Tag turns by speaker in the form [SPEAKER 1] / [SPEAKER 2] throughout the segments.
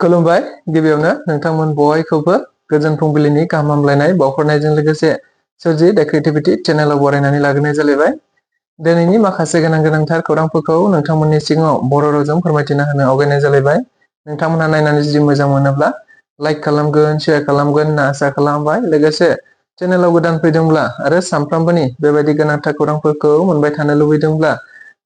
[SPEAKER 1] खुलुमबाय गिबियावनो नोंथांमोन बयखौबो गोजोन फुंबिलिनि गाहाम हामलायनाय बावहरनायजों लोगोसे सोरजि द क्रिएटिविटी चेनेलाव बरायनानै लाग्रोनाय जालायबाय। दिनैनि माखासे गोनांथार खौरांफोरखौ नोंथांमोननि सिगाङाव बर' रावजों फोरमायथिना होनो आवगायनाय जालायबाय। नोंथांमोनहा नायनानै जुदि मोजां मोनोब्ला लाइक खालामगोन, शेयार खालामगोन होनना आसा खालामबाय। लोगोसे चेनेलाव गोदान फैदोंब्ला आरो सानफ्रामबोनि बेबायदि गोनांथार खौरांफोरखौ मोनबाय थानो लुबैदोंब्ला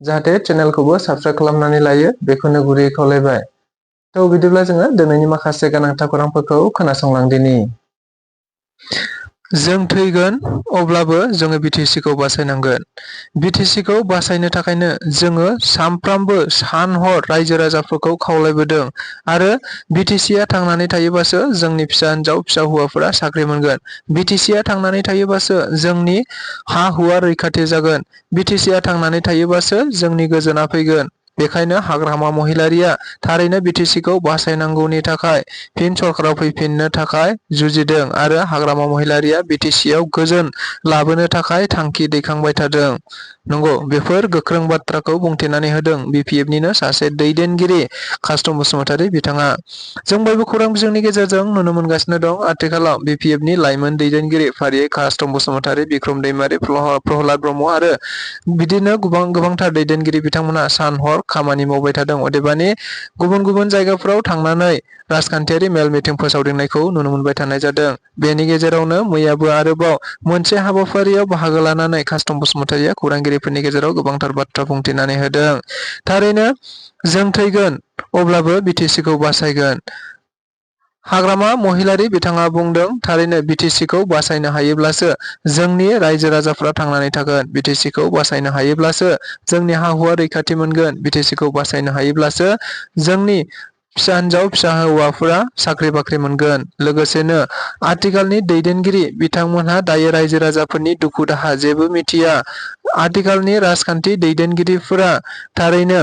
[SPEAKER 1] जाहाथे चेनेलखौबो साबस्क्राइब खालामनानै लायो बेखौनो गुरैयै खावलायबाय। थ' बिदिब्ला जोङो दिनैनि माखासे गोनांथार खौरांफोरखौ खोनासंलांदिनि। जों थैगोन अब्लाबो जोङो बिटिसिखौ बासायनांगोन। बिटिसिखौ बासायनो थाखायनो जोङो सानफ्रामबो सान हर रायजो राजाफोरखौ खावलायबोदों आरो बिटिसिया थांनानै थायोबासो जोंनि फिसा हिन्जाव फिसा हौवाफोरा साख्रि मोनगोन। बिटिसिया थांनानै थायोबासो जोंनि हा हुआ रैखाथि जागोन। बिटिसिया थांनानै थायोबासो जोंनि गोजोना फैगोन। बेखायनो हाग्रामा महिलारिया थारैनो बिटिसिखौ बासायनांगौनि थाखाय फिन सरकाराव फैफिननो थाखाय जुजिदों आरो हाग्रामा महिलारिया बिटिसियाव गोजोन लाबोनो थाखाय थांखि दैखांबाय थादों। नंगौ, बेफोर गोख्रों बाथ्राखौ बुंथिनानै होदों बिपिएफनिनो सासे दैदेनगिरि कास्टम बसुमतारी बिथाङा। जों बयबो खौरां बिजोंनि गेजेरजों नुनो मोनगासिनो दं आथिखालाव बिपिएफनि लाइमोन दैदेनगिरि फारियै कास्टम बसुमतारी, बिक्रम दैमारि, प्रहलाद ब्रह्म आरो बिदिनो गोबांथार दैदेनगिरि बिथांमोना सान हर खामानि मावबाय थादों। अदेबानि गुबुन गुबुन जायगाफोराव थांनानै राजखान्थियारि मेल मिटिं फोसावदिंनायखौ नुनो मोनबाय थानाय जादों। बेनि गेजेरावनो मैयाबो आरोबाव मोनसे हाबाफारियाव बाहागो लानानै कास्टम बसुमतारीया खौरांगिरिफोरनि गेजेराव गोबांथार बाथ्रा बुंथिनानै होदों। थारैनो जों थैगोन अब्लाबो बिटिसिखौ बासायगोन। हाग्रामा महिलारि बिथाङा बुंदों, थारैनो बिटिसिखौ बासायनो हायोब्लासो जोंनि रायजो राजाफ्रा थांनानै थागोन। बिटिसिखौ बासायनो हायोब्लासो जोंनि हा हुआ रैखाथि मोनगोन। बिटिसिखौ बासायनो हायोब्लासो जोंनि फिसा हिन्जाव फिसा हौवाफोरा साख्रि बाख्रि मोनगोन। लोगोसेनो आथिखालनि दैदेनगिरि बिथांमोनहा दायो रायजो राजाफोरनि दुखु दाहा जेबो मिथिया। आथिखालनि राजखान्थि दैदेनगिरिफोरा थारैनो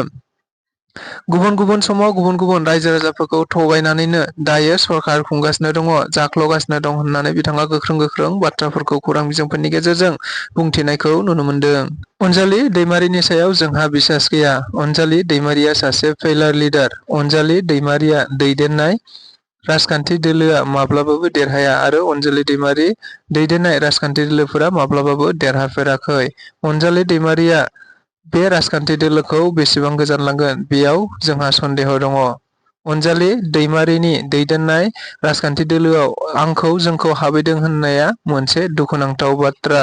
[SPEAKER 1] गुबुन गुबुन समाव गुबुन गुबुन रायजो राजाफोरखौ थगायनानैनो दायो सरखार खुंगासिनो दङ, जाख्ल'गासिनो दं होननानै बिथाङा गोख्रों बाथ्राफोरखौ खौरां बिजोंफोरनि गेजेरजों बुंथिनायखौ नुनो मोनदों। अनजालि दैमारिनि सायाव जोंहा बिसास गैया। अनजालि दैमारिया सासे फेलार लिडार। अनजालि दैमारिया दैदेननाय राजखान्थि दोलोआ माब्लाबाबो देरहाया आरो अनजालि दैमारि दैदेननाय राजखान्थि दोलोफोरा माब्लाबाबो देरहाफेराखै। अनजालि दैमारिया बे राजखान्थि दोलोखौ बेसेबां गोजान लांगोन बेयाव जोंहा सन्देह दङ। अनजालि दैमारिनि दैदेननाय राजखान्थि दोलोआव जोंखौ हाबैदों होननाया मोनसे दुखुनांथाव बाथ्रा।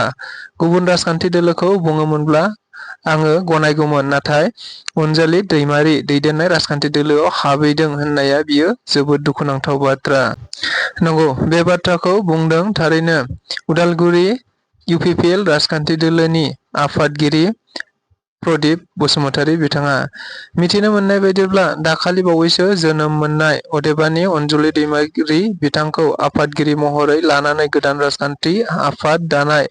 [SPEAKER 1] गुबुन राजखान्थि दोलोखौ बुङोमोनब्ला आङो गनायगौमोन, नाथाय अनजालि दैमारि दैदेननाय राजखान्थि दोलोआव हाबैदों होननाया बियो जोबोद दुखुनांथाव बाथ्रा। नंगौ, बे बाथ्राखौ बुंदों थारैनो उदालगुरि इउपिपिएल राजखान्थि दोलोनि आफादगिरि प्रदीप बसुमतारी बिथाङा। मिथिनो मोननाय बायदिब्ला दाखालि बावैसो जोनोम मोननाय, अदेबानि अनजालि दैमारि बिथांखौ आफादगिरि महरै लानानै गोदान राजखान्थि आफाद दानाय,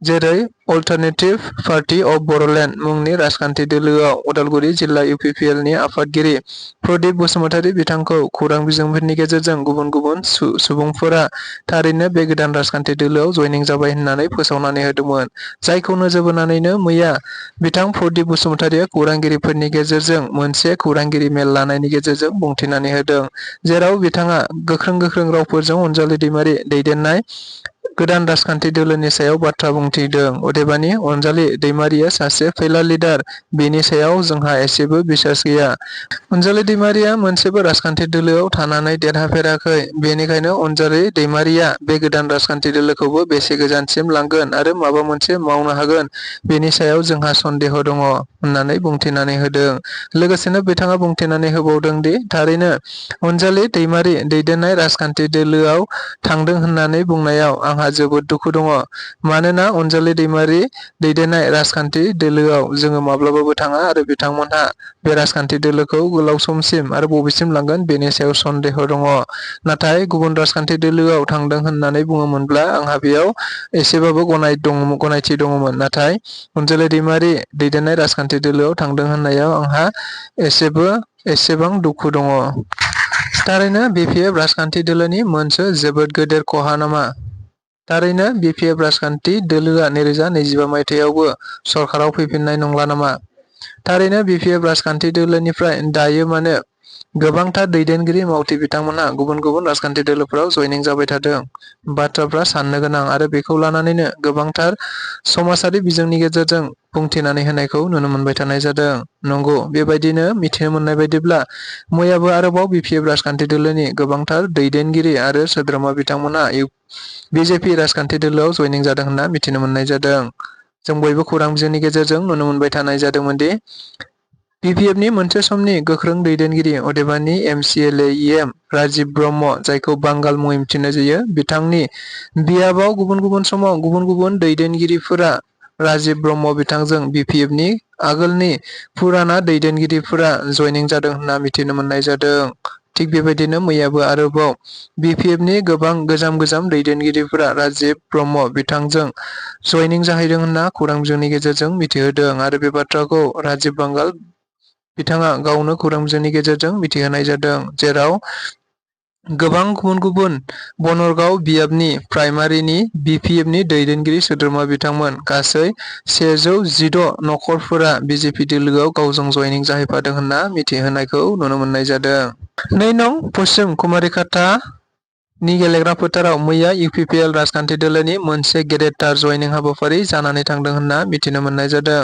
[SPEAKER 1] जेरै अल्टारनेटिभ पार्टी अफ बरोलेण्ड मुंनि राजखान्थि दोलोआव उदालगुरि जिल्ला इउपिपिएलनि आफादगिरि प्रदीप बसुमतारी बिथांखौ खौरां बिजोंफोरनि गेजेरजों गुबुन गुबुन सुबुंफोरा थारैनो बे गोदान राजखान्थि दोलोआव जयनिं जाबाय होननानै फोसावनानै होदोंमोन। जायखौ नोजोर बोनानैनो मैया बिथां प्रदीप बसुमतारीया खौरांगिरिफोरनि गेजेरजों मोनसे खौरांगिरि मेल लानायनि गेजेरजों बुंथिनानै होदों, जेराव बिथाङा गोख्रों रावफोरजों अनजालि दैमारि दैदेननाय गोदान राजखान्थि दोलोनि सायाव बाथ्रा बुंथिदों। अदेबानि अनजालि दैमारिया सासे फेलार लिडार, बेनि सायाव जोंहा एसेबो बिसास गैया। अनजालि दैमारिया मोनसेबो राजखान्थि दोलोआव थानानै देरहाफेराखै। बेनिखायनो अनजालि दैमारिया बे गोदान राजखान्थि दोलोखौबो बेसे गोजानसिम लांगोन आरो माबा मोनसे मावनो हागोन बेनि सायाव जोंहा सन्देह दङ होननानै बुंथिनानै होदों। लोगोसेनो बिथाङा बुंथिनानै होबावदों दि थारैनो अनजालि दैमारि दैदेननाय राजखान्थि दोलोआव थांदों होननानै बुंनायाव आंहा जोबोद दुखु दङ। मानोना अनजालि दैमारि दैदेननाय राजखान्थि दोलोआव जोङो माब्लाबाबो थाङा आरो बिथांमोनहा बे राजखान्थि दोलोखौ गोलाव समसिम आरो बबेसिम लांगोन बेनि सायाव सन्देह दङ। नाथाय गुबुन राजखान्थि दोलोआव थांदों होननानै बुङोमोनब्ला आंहा बेयाव एसेबाबो गनायथि दङमोन। नाथाय अनजालि दैमारि दैदेननाय राजखान्थि दोलोआव थांदों होननायाव आंहा एसेबां दुखु दङ। थारैनो बिपिएफ राजखान्थि दोलोनि मोनसे जोबोद गेदेर खहा नामा? थारैनो बिपिएफ राजखान्थि दोलोआ 2025 मायथाइयावबो सरकाराव फैफिननाय नंला नामा? थारैनो बिपिएफ राजखान्थि दोलोनिफ्राय दायो मानो गोबांथार दैदेनगिरि मावथि बिथांमोनहा गुबुन गुबुन राजखान्थि दोलोफोराव जयनिं जाबाय थादों। बाथ्राफ्रा साननो गोनां आरो बेखौ लानानैनो गोबांथार समाजारि बिजोंनि गेजेरजों बुंथिनानै होनायखौ नुनो मोनबाय थानाय जादों। नंगौ, बेबायदिनो मिथिनो मोननाय बायदिब्ला मैयाबो आरोबाव बिपिएफ राजखान्थि दोलोनि गोबांथार दैदेनगिरि आरो सोद्रोमा बिथांमोना बिजेपि राजखान्थि दोलोआव जयनिं जादों होनना मिथिनो मोननाय जादों। जों बयबो खौरां बिजोंनि गेजेरजों नुनो मोनबाय थानाय जादोंमोन दि बिपिएफनि मोनसे समनि गोख्रों दैदेनगिरि अदेबानि एमसिएलएम राजिब ब्रह्म, जायखौ बांगाल मुङै मिथिनाय जायो, बिथांनि बियाबाव गुबुन गुबुन समाव गुबुन गुबुन दैदेनगिरिफोरा राजिब ब्रह्म बिथांजों बिपिएफनि आगोलनि फुराना दैदेनगिरिफोरा जयनिं जादों होनना मिथिनो मोननाय जादों। थिग बेबायदिनो मैयाबो आरोबाव बिपिएफनि गोबां गोजाम दैदेनगिरिफोरा राजिब ब्रह्म बिथांजों जयनिं जाहैदों होनना खौरां बिजोंनि गेजेरजों मिथिहोदों आरो बे बाथ्राखौ राजिब बांगाल बिथाङा गावनो खौरां बिजोंनि गेजेरजों मिथिहोनाय जादों, जेराव गोबां गुबुन गुबुन बनरगाव बियाबनि प्राइमारिनि बिपिएफनि दैदेनगिरि सोद्रोमा बिथांमोन गासै 116 नखरफोरा बिजेपि दोलोआव गावजों जयनिं जाहैफादों होनना मिथिहोनायखौ नुनो मोननाय जादों। 2 नं पश्चिम कुमारिकाटा नि गेलेग्रा फोथाराव मैया इउपिपिएल राजखान्थि दोलोनि मोनसे गेदेरथार जयनिं हाबाफारि जानानै थांदों होनना मिथिनो मोननाय जादों।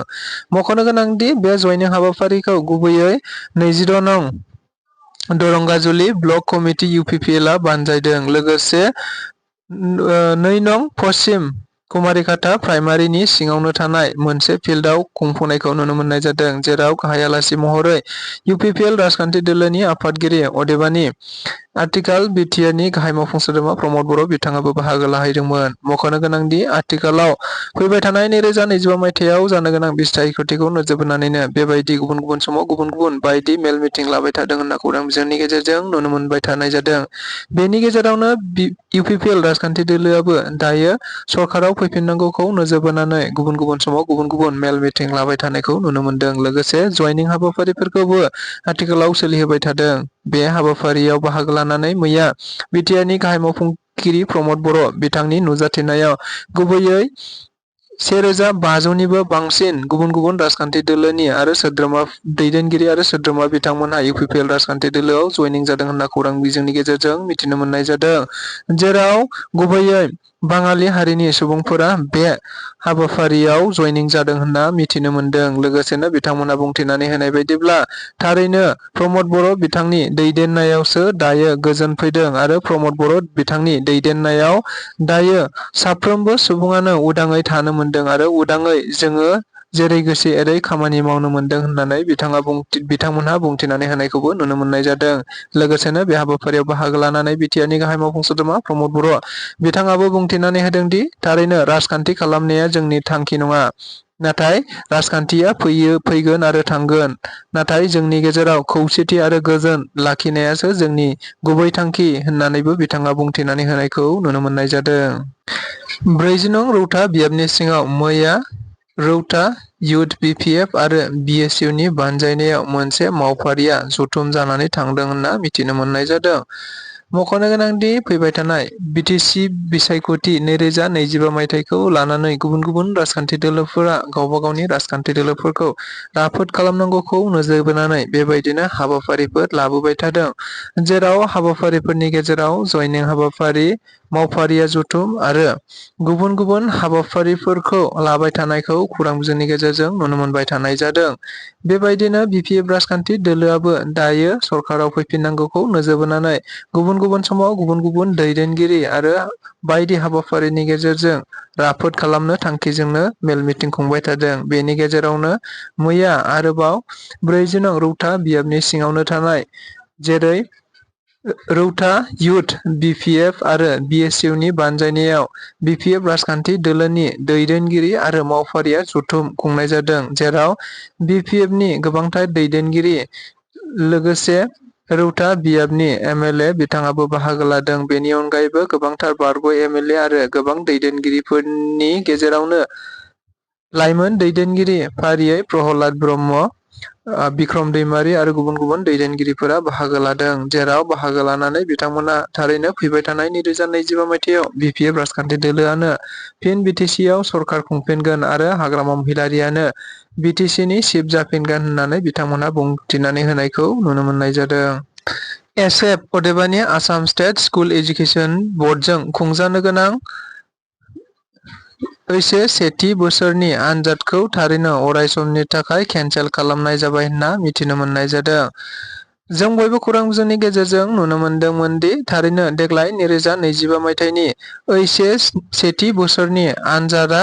[SPEAKER 1] मख'नो गोनांदि बे जयनिं हाबाफारिखौ गुबैयै 26 नं दरंगाजुलि ब्लक कमिटि इउपिपिएलआ बानजायदों। लोगोसे 2 नं पश्चिम कुमारिकाटा प्राइमारिनि सिङावनो थानाय मोनसे फिल्डआव खुंफुंनायखौ नुनो मोननाय जादों, जेराव गाहाय आलासि महरै इउपिपिएल राजखान्थि दोलोनि आफादगिरि अदेबानि आथिखाल बिटिआरनि गाहाय मावफुं सोद्रोमा प्रमद बर' बिथाङाबो बाहागो लाहैदोंमोन। मख'नो गोनांदि आथिखालाव फैबाय थानाय 2025 मायथाइयाव जानो गोनां बिसायख'थिखौ नोजोर बोनानैनो बेबायदि गुबुन गुबुन समाव गुबुन गुबुन बायदि मेल मिटिं लाबाय थादों होनना खौरां बिजोंनि गेजेरजों नुनो मोनबाय थानाय जादों। बेनि गेजेरावनो इउपिपिएल राजखान्थि दोलोआबो दायो सरकाराव फैफिननांगौखौ नोजोर बोनानै गुबुन गुबुन समाव गुबुन गुबुन मेल मिटिं लाबाय थानायखौ नुनो मोनदों। लोगोसे जयनिं हाबाफारिफोरखौबो आथिखालाव सोलिहोबाय थादों। बे हाबाफारियाव बाहागो लानानै मैया बिटिआरनि गाहाय मावफुंगिरि प्रमद बर' बिथांनि नुजाथिनायाव गुबैयै 1500 निबो बांसिन गुबुन गुबुन राजखान्थि दोलोनि आरो दैदेनगिरि आरो सोद्रोमा बिथांमोनहा इउपिपिएल राजखान्थि दोलोआव जयनिं जादों होनना खौरां बिजोंनि गेजेरजों मिथिनो मोननाय जादों, जेराव गुबैयै बाङालि हारिनि सुबुंफोरा बे हाबाफारियाव जयनिं जादों होनना मिथिनो मोनदों। लोगोसेनो बिथांमोना बुंथिनानै होनाय बायदिब्ला थारैनो प्रमद बर' बिथांनि दैदेननायावसो दायो गोजोन फैदों आरो प्रमद बर' बिथांनि दैदेननायाव दायो साफ्रोमबो सुबुङानो उदाङै थानो मोनदों आरो उदाङै जोङो जेरै गोसो एरै खामानि मावनो मोनदों होननानै बिथांमोनहा बुंथिनानै होनायखौबो नुनो मोननाय जादों। लोगोसेनो बे हाबाफारियाव बाहागो लानानै बिटिआरनि गाहाय मावफुं सोद्रोमा प्रमद बर' बिथाङाबो बुंथिनानै होदों दि थारैनो राजखान्थि खालामनाया जोंनि थांखि नङा, नाथाय राजखान्थिया फैगोन आरो थांगोन, नाथाय जोंनि गेजेराव खौसेथि आरो गोजोन लाखिनायासो जोंनि गुबै थांखि होननानैबो बिथाङा बुंथिनानै होनायखौ नुनो मोननाय जादों। 40 नं रौता बियाबनि सिङाव मैया रौता इउथ बिपिएफ आरो बिएसइउनि बानजायनायाव मोनसे मावफारिया जथुम जानानै थांदों होनना मिथिनो मोननाय जादों। मख'नो गोनांदि फैबाय थानाय बिटिसि बिसायख'थि 2025 मायथाइखौ लानानै गुबुन गुबुन राजखान्थि दोलोफोरा गावबा गावनि राजखान्थि दोलोफोरखौ राफोद खालामनांगौखौ नोजोर बोनानै बेबायदिनो हाबाफारिफोर लाबोबाय थादों, जेराव हाबाफारिफोरनि गेजेराव जयनिं हाबाफारि, मावफारिया जथुम आरो गुबुन गुबुन हाबाफारिफोरखौ लाबाय थानायखौ खौरां बिजोंनि गेजेरजों नुनो मोनबाय थानाय जादों। बेबायदिनो बिपिएफ राजखान्थि दोलोआबो दायो सरकाराव फैफिननांगौखौ नोजोर बोनानै गुबुन गुबुन समाव गुबुन गुबुन दैदेनगिरि आरो बायदि हाबाफारिनि गेजेरजों राफोद खालामनो थांखिजोंनो मेल मिटिं खुंबाय थादों। बेनि गेजेरावनो मैया आरोबाव 40 नं रौता बियाबनि सिङावनो थानाय जेरै रौता इउथ बिपिएफ आरो बिएसइउनि बानजायनायाव बिपिएफ राजखान्थि दोलोनि दैदेनगिरि आरो मावफारिया जथुम खुंनाय जादों, जेराव बिपिएफनि गोबांथार दैदेनगिरि लोगोसे रौता बियाबनि एमएलए बिथाङाबो बाहागो लादों। बेनि अनगायैबो गोबांथार बारग' एमएलए आरो गोबां दैदेनगिरिफोरनि गेजेरावनो लाइमोन दैदेनगिरि फारियै प्रहलाद ब्रह्म, बिक्रम दैमारि आरो गुबुन गुबुन दैदेनगिरिफोरा बाहागो लादों, जेराव बाहागो लानानै बिथांमोना थारैनो फैबाय थानाय 2025 मायथाइयाव बिपिएफ राजखान्थि दोलोआनो फिन बिटिसिआव सरखार खुंफिनगोन आरो हाग्रामा महिलारियानो बिटिसिनि चिफ जाफिनगोन होननानै बिथांमोना बुंथिनानै होनायखौ नुनो मोननाय जादों। एसएफ अदेबानि आसाम स्टेट स्कुल एजुकेशन बर्डजों खुंजानो गोनां सेथि बोसोरनि आनजादखौ थारैनो अरायसमनि थाखाय केन्सेल खालामनाय जाबाय होनना मिथिनो मोननाय जादों। जों बयबो खौरां बिजोंनि गेजेरजों नुनो मोनदोंमोन दि थारैनो देग्लाय 2025 मायथाइनि सेथि बोसोरनि आनजादा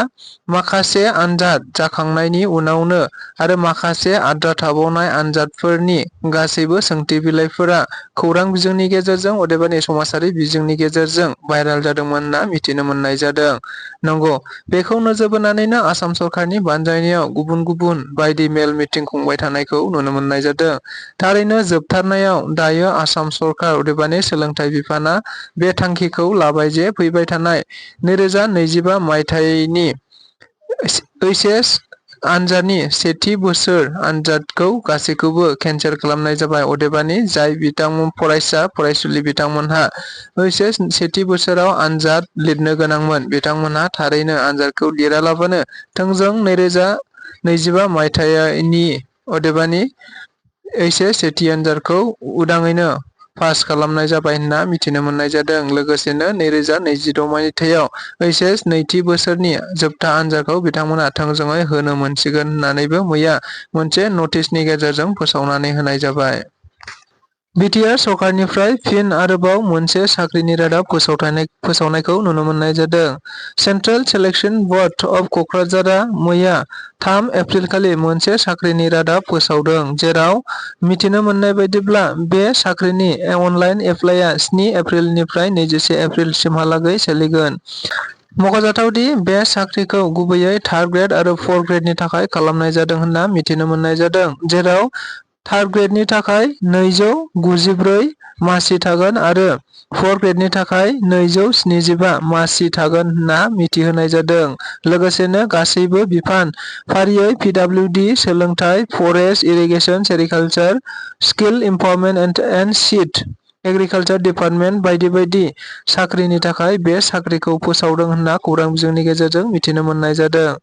[SPEAKER 1] माखासे आनजाद जाखांनायनि उनावनो आरो माखासे आद्रा थाबावनाय आनजादफोरनि गासैबो सोंथि बिलाइफोरा खौरां बिजोंनि गेजेरजों अदेबानि समाजारि बिजोंनि गेजेरजों भाइरेल जादोंमोन होनना मिथिनो मोननाय जादों। नंगौ, बेखौ नोजोर बोनानैनो आसाम सरकारनि बानजायनायाव गुबुन गुबुन बायदि मेल मिटिं खुंबाय थानायखौ नुनो मोननाय जादों। थारैनो जोबथारनायाव दायो आसाम सरकार अदेबानि सोलोंथाइ बिफाना बे थांखिखौ लाबाय जे फैबाय थानाय 2025 मायथाइनि आनजादनि सेथि बोसोर आनजादखौ गासैखौबो केन्सेल खालामनाय जाबाय। अदेबानि जाय फरायसा फरायसुलि बिथांमोनहा सेथि बोसोराव आनजाद लिरनो गोनांमोन, बिथांमोनहा थारैनो आनजादखौ लिरालाबानो थोंजों 2025 मायथाइनि अदेबानि सेथि आनजादखौ उदाङैनो पास खालामनाय जाबाय होनना मिथिनो मोननाय जादों। लोगोसेनो 2026 मायथाइयाव नैथि बोसोरनि जोबथा आनजादखौ बिथांमोना थोंजोङै होनो मोनसिगोन होननानैबो मैया मोनसे नटिसनि गेजेरजों फोसावनानै होनाय जाबाय। बिटिआर सरकारनिफ्राय फिन आरोबाव मोनसे साख्रिनि रादाब फोसावनायखौ नुनो मोननाय जादों। सेन्ट्रेल सेलेक्शन बर्ड अफ क'क्राझारआ मैया 3 एप्रिलखालि मोनसे साख्रिनि रादाब फोसावदों, जेराव मिथिनो मोननाय बायदिब्ला बे साख्रिनि अनलाइन एप्लाइआ 7 एप्रिलनिफ्राय 21 एप्रिलसिमहालागै सोलिगोन। मख'जाथाव दि बे साख्रिखौ गुबैयै थार्ड ग्रेड आरो फर्थ ग्रेडनि थाखाय खालामनाय जादों होनना मिथिनो मोननाय जादों, जेराव थार्ड ग्रेडनि थाखाय 294 मासि थागोन आरो फर्थ ग्रेडनि थाखाय 275 मासि थागोन होनना मिथिहोनाय जादों। लोगोसेनो गासैबो बिफान फारियै पिडब्लिउडि, सोलोंथाइ, forest, irrigation, sericulture, skill improvement and seed agriculture department बायदि बायदि साख्रिनि थाखाय बे साख्रिखौ फोसावदों होनना खौरां बिजोंनि गेजेरजों मिथिनो मोननाय जादों।